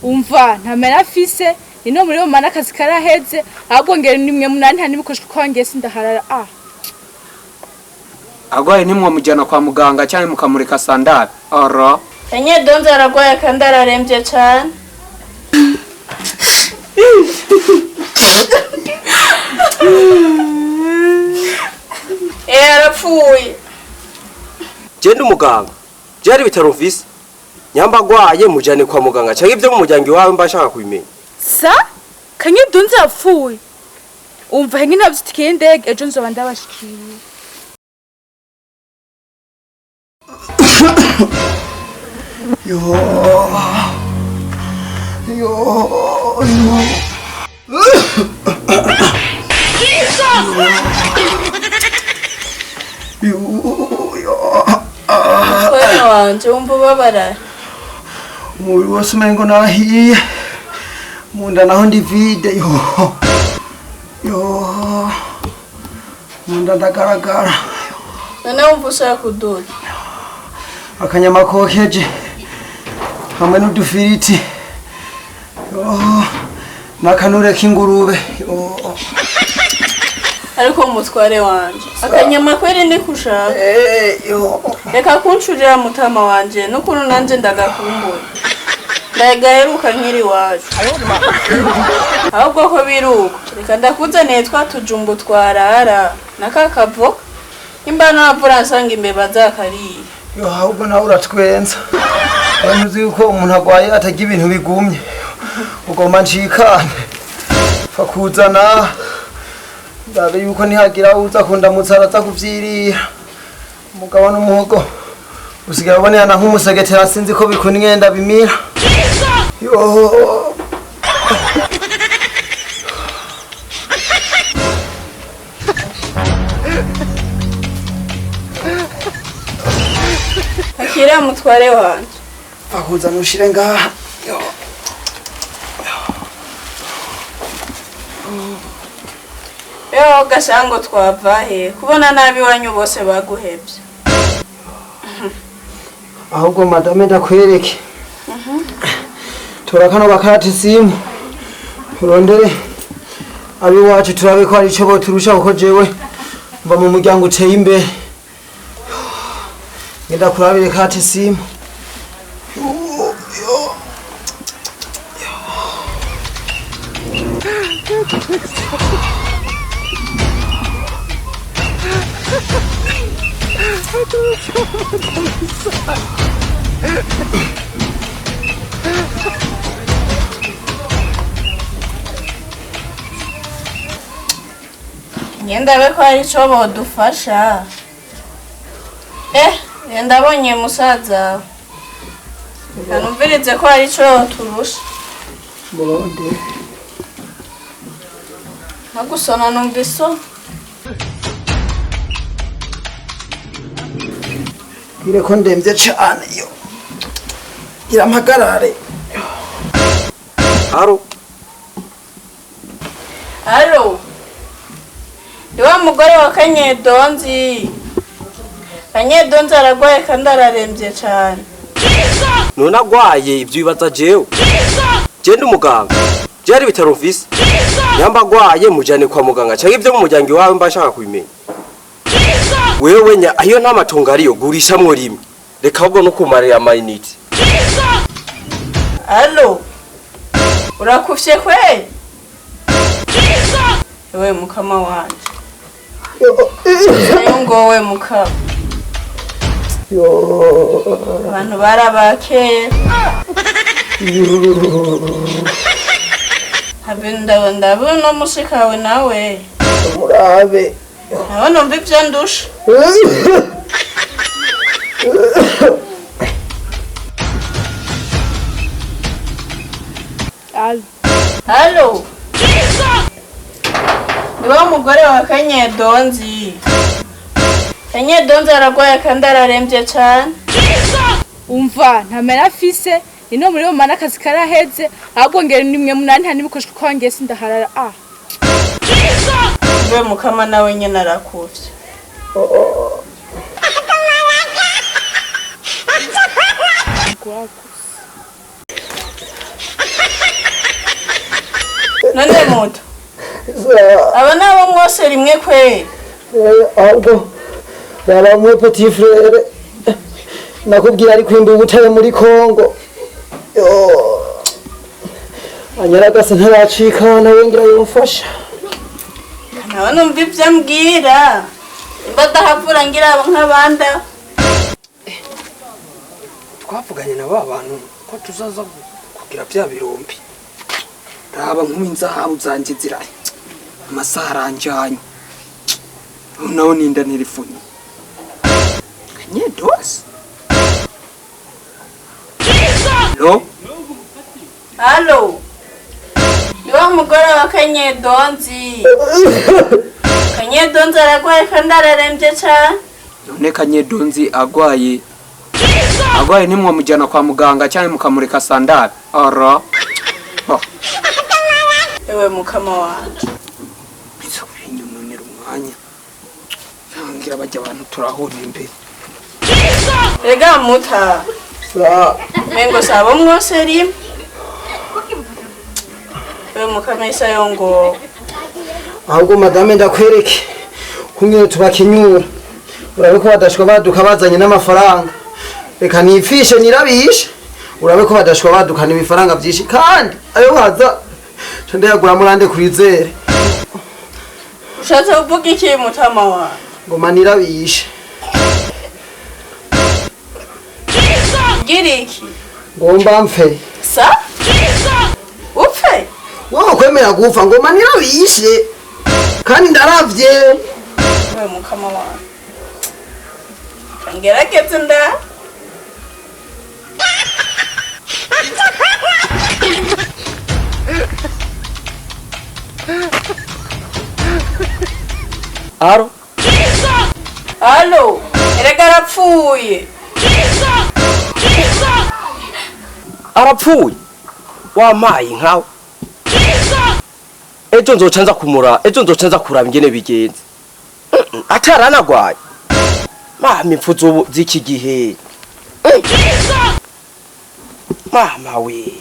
Umva ntamera afise ni no muri bo mana akazi karaheze ahubwo ngere nimwe munani nta n'ibikoresho kuko wangiye sindaharara ah. Agwaye ntimwamujyana kwa muganga cyangwa mukamureka sandari oro. Kanyedonzi aragwaye kandi ararembye cane. Eh, arapfuye. Genda umuganga byari bitaro mfise nyamba agwaye mujyane kwa muganga cyangwa ibyo mu muryango iwawe mba nshaka kubimenya. Sa Kanyedonzi yapfuye. Umva hengi ntabyo itike y'indege ejo nzoba ndabashikiye. Yo yo yo. Mutware wanje wumva ubabara. Umubiri wose umengo narahiye, munda naho ndi vide. Yo yo, munda ndagaragara. None wumva ushaka kuduga? Akanyama kokeje hamwe n'udufiriti, yo, n'akanure k'ingurube, yo. Ariko mutware wanje akanyama kweri ndikushaka. Yo. Reka kuncurira mutama wanje n'ukuntu nanje ndagakumbuye. Ndagaheruka nkiri iwacu. Ahubwo ko biruko reka ndakuzaniye twa tujumbu twarara na ka kavoka imba navura nsanga imbeba zakariye. Yo, ahubwo nawe uratwenza. Abantu uzi yuko umuntu agwaye atarya ibintu bigumye. Ugomba ncikane. Fa kuzana ndabe yuko nihagira uza kundamutsa araza kuvyirira. Umugabo n'umuhogo usigaye ubonerana nk'umusegetera, sinzi ko bikuna bimira. Yo. Akira mutware wanje. Fa kuzana ushire ngaha. Yo. Eho gashango twava he kubona nabi wanyu bose baguhevye. Ahubwo madame ndakwereke. Tora kano gakarata simu. Urondere abiwacu turabe ko hari ico boturusha kuko jewe mva mu muryango uteye imbere. Ngenda kurabire kate simu. Ngenda ko hari ico bodufasha. Eh, ndabonye musaza. Kanumvirize ko hari ico turusha. Murondere. Nagusona numva iso. Bwire ko ndemvye cane yo. Irampagarare. Aro. Alo. Ndi wa mugore wa Kanyedonzi. Kanyedonzi aragwaye kandi ararembye cane. None agwaye ibyo bibaza jewe. Genda umuganga byari bitaro mfise nyamba agwaye mujyane kwa muganga cyangwa ibyo mu muryango iwawe mba nshaka kubimenya. Wewe nya ayo nta matongo ariyo gurishamwo rimwe reka ahubwo no kumarira amayinite. Alo. Urakufye kweli? Ewe mukama wanje. Nayo ngowe mukama. Yo. Abantu barabakera. Habe ndabona mushikawe nawe. Murabe. Nawe numva ivyo ndusha. Alo. Alo. Ni wa mugore wa Kanyedonzi. Kanyedonzi aragwaye kandi ararembye cane. Umva ntamera afise ni no muri bo mana akazi karaheze ahubwo ngere nimwe munani nta n'ibikoresho kuko wangiye sindaharara ah. Mbe mukama nawe nyene arakuvye. None muto, aba nabo mwose rimwe kweri? Ahubwo yaba umwe petit frère nakubwira ari kwimba ubutare muri Kongo. Yo. Anyaragase ntaracikana, we ngira yomfasha. Nawe numva ibyo ambwira, imba adahavura ngira abo nk'abanda. Twavuganye na ba bantu ko tuzaza kugira bya birombe. Raba nk'ubu inzahabu zanjye zirahe, amasaha aranjanye. Ubu nawe ninda ntelefone kanyedose lo. Alo, ni wa mugore wa Kanyedonzi. Kanyedonzi aragwaye kandi ararembye cane. None Kanyedonzi agwaye, agwaye ntimwamujyana kwa muganga cyangwa mukamureka sandari ara? Oh. Ewe mukama wanje! Biza kubinyononera umwanya, ntangira bajya abantu turahurira imbere. Rega muta, Sa. Mengo sabo mwose rimwe. Ewe mukama, isa yongo. Ahubwo madame, ndakwereke kumwe tubakenyura, urabe ko badashwa baduka bazanye n'amafaranga. Reka nipfishe nirabishe, urabe ko badashwa badukana ibifaranga byinshi, kandi ayo baza nca ndayagura murande kurizere. Ushatse kuvuga iki, mutama wanje? Ngoma nirabishe. Gira iki? Ngomba mpfe. Sa upfe? Wowe kwemera gupfa, ngoma nirabishe kandi ndaravye. Ewe mukama wanje, ngerageze nda. Aro. Alo, erega arapfuye. Arapfuye wamaye nkawe. Ejo nzoca nza kumura, ejo nzoca nza kuraba ingene bigenze. Ataranagwaye mama, impfu z'ubu z'iki gihe. Mama we!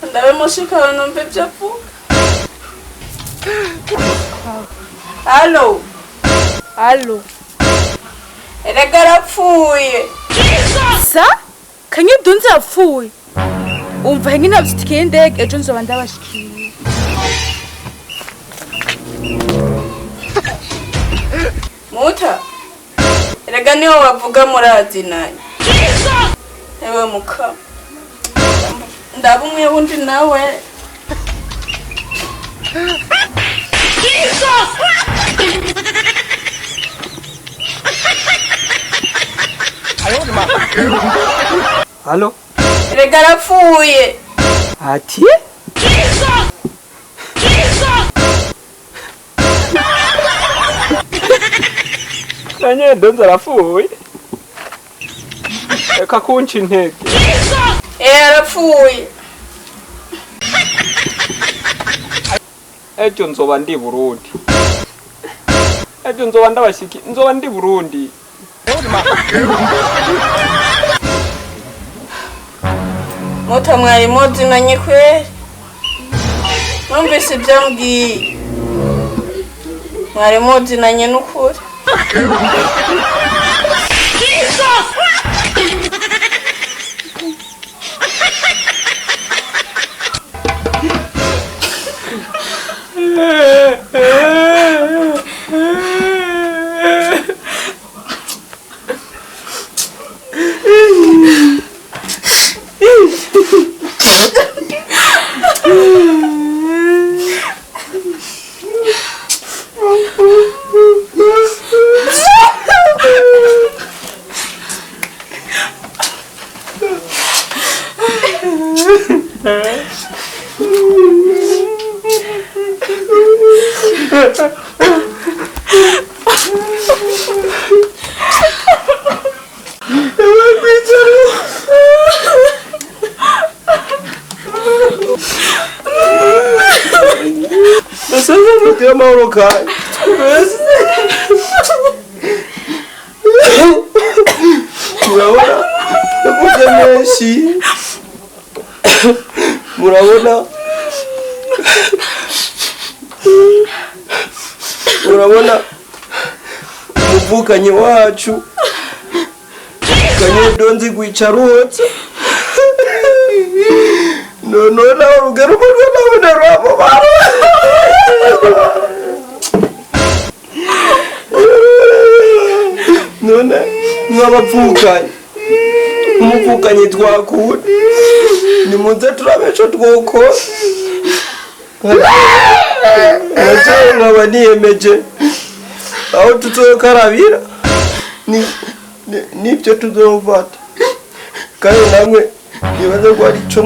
Ndabe mushika numva ibyo avuga. Alo. Alo. Erega arapfuye. Sa Kanyedonzi yapfuye? Umva hengi nabyo itike y'indege, ejo nzoba ndabashikiye. Muta, erega niho bavuga murazinanye. Ewe muka, ndaba umwe wundi nawe. Halo. Erega arapfuye. Ati? Kanyedonzi arapfuye? Reka kunca intege. Eh, arapfuye. Ejo nzoba ndi Burundi, ejo nzoba ndabashiki, nzoba ndi Burundi. Muta, mwari muzinanye kweri? Numvise ibyo ambwiye, mwari muzinanye n'ukuri. Mugire amahoro kandi twese. Murabona yavuze menshi, murabona. Urabona umuvukanyi wacu Kanyedonzi gwica ruhotse, noneho nawe urugero umurwe nawe narwamubara. None mw'abapfukanyi, umuvukanyi twakura, nimuze turabe ico twokora. Nkaje nkaba niyemeje aho tuzokarabira nibyo tuzofata, kandi namwe nibaze ko ari ico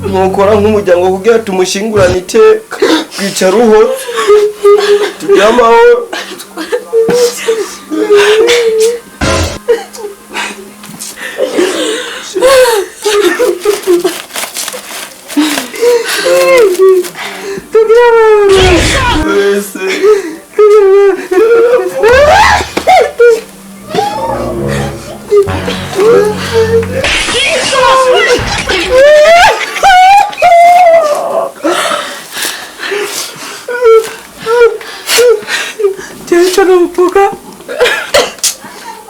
mwokora nk'umuryango kugira tumushingurane iteka, rwica ruhotse, tugire amahoro. Wese. Jewe nuvuga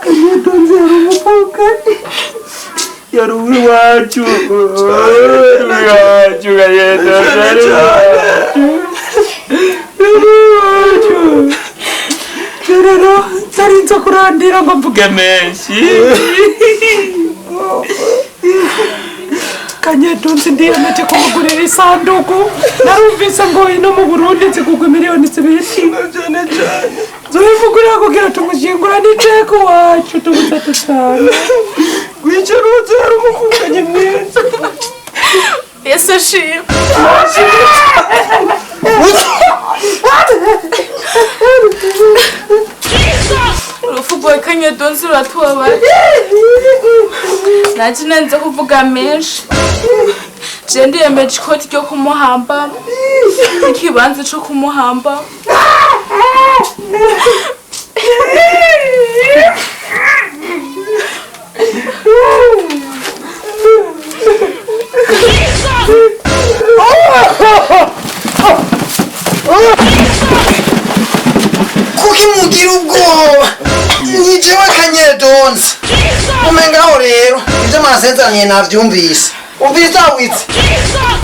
Kanyedonzi yari umuvukanyi, yari uw'iwacu, uw'iwacu Kanyedonzi yari uw'iwacu, yari uw'iwacu. Rero ntarinze kurandira ngo mvuge menshi. Kanyedonzi ndiyemeje kumugurira isanduku. Narumvise ngo ino mu Burundi zigugwa miliyoni 2. Cyane cyane. Nzobivugurira kugira tumushingurane iteka iwacu, tubuze tutana. Rwica ruhotse yari umuvukanyi mwiza. Yesu ashimwe. Urupfu rwa Kanyedonzi ruratubabaje. Nanje nanze kuvuga menshi. Je ndiyemeje ikoti ryo kumuhamba, ikibanza co kumuhamba. Kuki mugira ubwoba? Ni jewe Kanyedonzi. Umengaho rero ibyo mwasezeraniye navyumvise. Umvise awitse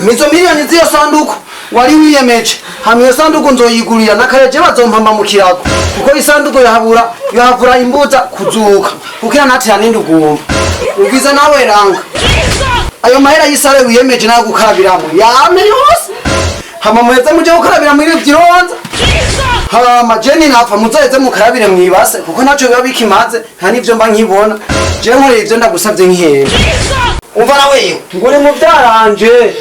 mizo miliyoni z'iyo sanduku wari wiyemeje, hama iyo sanduku nzoyigurira nakareje bazompamba mu kirago, kuko isanduku yahabura yahavura imbuza kuzuka kuko iranatira n'indugumba. Umvise nawe ranga ayo mahera y'isare wiyemeje nayo gukarabiramo yame yose, hama muheze muje gukarabira muri vyironza. Hama jeni napfa muzoheze mukarabire mwibase, kuko ntaco biba bikimaze, nta n'ivyo mba nkibona. Je nkorera ivyo ndagusavye nkihera. Umva na wewe ngo uri muvyaranje,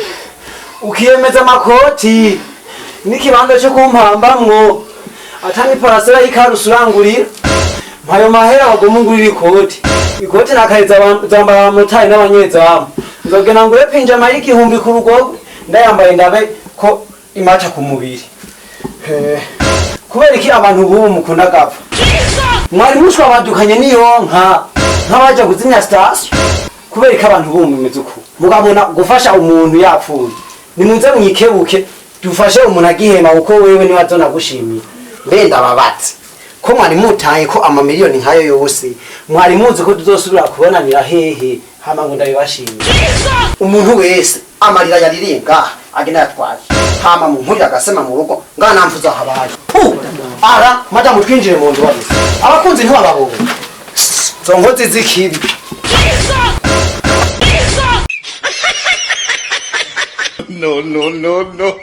ukiyemeza amakoti n'ikibanza co kumpambamwo, ata n'iparasera y'ikarusi urangurira. Mpayo mahera waguma ungurira ikoti. Ikoti nakaheza zambara abamotari n'abanyezamu. Nzogenda ngure pinjama y'1000 ku rugogo, ndayambaye ndabe ko imaca ku mubiri. Kubera iki abantu bubu mukunda gapfa? Mwari mushwa badukanye niyonka nk'abaja kuzimya sitasiyo. Kubera ko abantu bubu mumeze uku, mugabona gufasha umuntu yapfuye? Nimuze mwikebuke, dufashe umuntu agihema, kuko wewe niwe azonagushimira. Mbe ndababatse ko mwari mutaye ko amamiliyoni nkayo yose, mwari muzi ko tuzosubira kubonanira hehe? Hama ngo ndabibashimire. Umuntu wese amarira yaririye ngaha agenda yatwaye, hama munkurira agasema mu rugo ngaha nta mfu zahabaye. Pu ara madamu, twinjire mu nzu. Babize abakunzi ntibababonye zo nkozi z'ikibi. No, no, no, no.